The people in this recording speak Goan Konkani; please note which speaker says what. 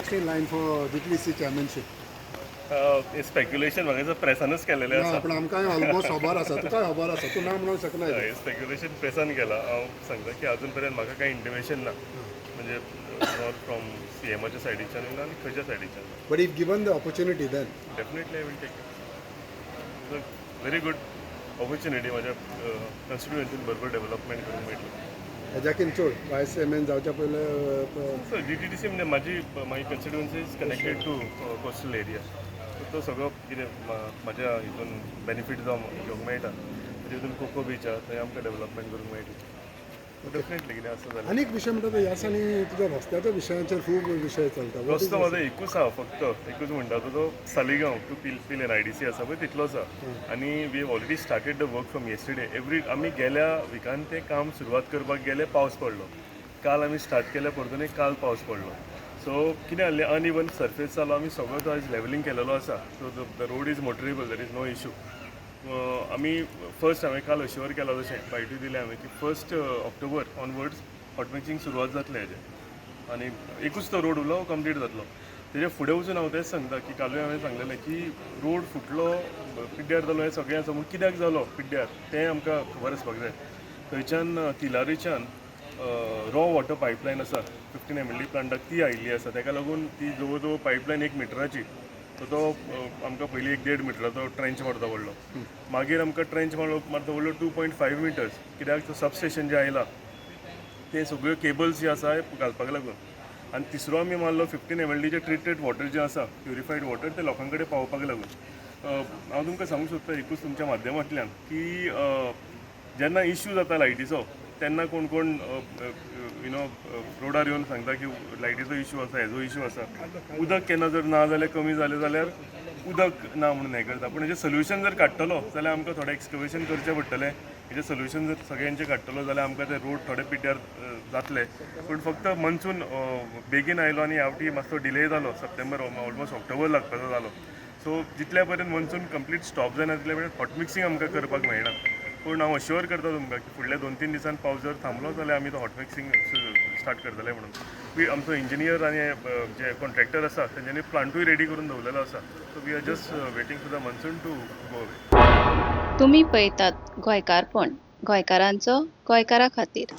Speaker 1: next in line for DTDC chairmanship?
Speaker 2: Speculation म्हाका दिसता प्रेसानूच केलेलें आसा.
Speaker 1: पूण आमकांय ऑलमोस्ट खबर आसा, तुकाय खबर आसा, तूं ना म्हणूंक शकना.
Speaker 2: स्पेक्युलेशन प्रेसान केलां. हांव सांगता की अजून पर्यंत म्हाका कांय इंटिमेशन ना, म्हणजे not from सीएमाच्या सायडीच्यान ना आनी खंयच्या सायडीच्यान ना.
Speaker 1: But if given the opportunity, then?
Speaker 2: Definitely I will take it. Very good opportunity. म्हाज्या कॉन्स्टिट्युएन्सीन भरपूर डेव्हलपमेंट करूंक मेळटलें.
Speaker 1: हेज्याकीन चड वायस चेअरमॅन जावच्या पयलें?
Speaker 2: सो डीटीडीसी म्हणजे म्हाजी constituency is connected to coastal area. तो सगळो कितें म्हाज्या हितून बेनिफीट जावं घेवंक मेळटा. तितून कोको बीच आहा, थंय आमकां डेव्हलपमेंट करूंक मेळटलें डेफिनेटली, कितें आसा जाल्यार.
Speaker 1: आनीक विशय म्हणटा तो ह्या दिसांनी तुज्या रस्त्याच्या विशयांचेर खूब विशय चलता. What is
Speaker 2: रस्तो
Speaker 1: this?
Speaker 2: म्हाजो एकूच आहा, फक्त एकूच म्हणटा तो तो सालिगांव टू पिलेन आयडीसी आसा पळय, तितलोच आहा. आनी we have already started the work from yesterday. Every आमी गेल्या विकान तें काम सुरवात करपाक गेले, पावस पडलो. काल आमी स्टार्ट केलें, परतून एक काल पावस पडलो. सो कितें जालें, अनइवन सर्फेस जालो. आमी सगळो तो आयज लेवलिंग केलेलो आसा, so the road is motorable, there is no issue. आमी फर्स्ट हांवें काल अश्योर केला, तशें बायटूय दिलें हांवें की first October onwards hot mixing सुरवात जातलें हेजें आनी एकूच तो रोड उरलो, कंप्लीट जातलो. तेजे फुडें वचून हांव तेंच सांगता की कालूय हांवें सांगलेलें की रोड फुटलो, पिड्ड्यार जालो, हें सगळें आसा, पूण कित्याक जालो पिड्ड्यार तें आमकां खबर आसपाक जाय. थंयच्यान तिलारीच्यान रॉ वॉटर पायपलायन आसा, 15 एमएलडी प्लांटाक ती आयिल्ली आसा. ताका लागून ती जवळ जवळ पायपलायन 1 मिटराची, सो तो आमकां पयलीं एक देड मिटराचो ट्रेंच मारचो पडलो. मागीर आमकां ट्रेंच मारचो पडलो 2.5 मिटर्स, कित्याक तो सबस्टेशन जें आयलां ते सगळ्यो केबल्स जे आसा घालपाक लागून. आनी तिसरो आमी मारलो 15 एमएलडीचे ट्रिटेड वॉटर जें आसा, प्युरिफायड वॉटर, ते लोकां कडेन पावोवपाक लागून. हांव तुमकां सांगूंक सोदता एकूच तुमच्या माध्यमांतल्यान की जेन्ना इश्यू जाता लायटीचो, तेन्ना कोण कोण you know रोडार येवन सांगता की लायटीचो इश्यू आसा, हेजो इश्यू आसा. उदक केन्ना जर ना जाल्यार, कमी जालें जाल्यार उदक ना म्हणून हें करता. पूण हेजें सोल्युशन जर काडटलो जाल्यार आमकां थोडें एक्सकवेशन करचें पडटलें. हेजें सोल्युशन जर सगळ्यांचें काडटलो जाल्यार आमकां ते रोड थोडे पिड्ड्यार जातले. पूण फक्त मनसून बेगीन आयलो आनी ह्या फावटी मातसो डिले जालो. सप्टेंबर, ऑलमोस्ट ऑक्टोबर लागपाचो जालो. सो जितल्या पर्यंत मनसून कंप्लीट स्टॉप जायना, तितल्या पर्यंत हॉट मिक्सिंग आमकां करपाक मेळना. पूण हांव अश्योर करता तुमकां की फुडल्या 2-3 दिसान पावस जर थांबलो जाल्यार आमी तो हॉट मिक्सिंग स्टार्ट करतले म्हणून. वी आमचो इंजिनियर आनी जे कॉन्ट्रॅक्टर आसा, तेंच्यांनी प्लांटूय रेडी करून दवरलेलो आसा. So we are just waiting for the monsoon to go away.
Speaker 3: तुम्ही पळयतात गोंयकारपण, गोंयकारांचो गोंयकारा खातीर.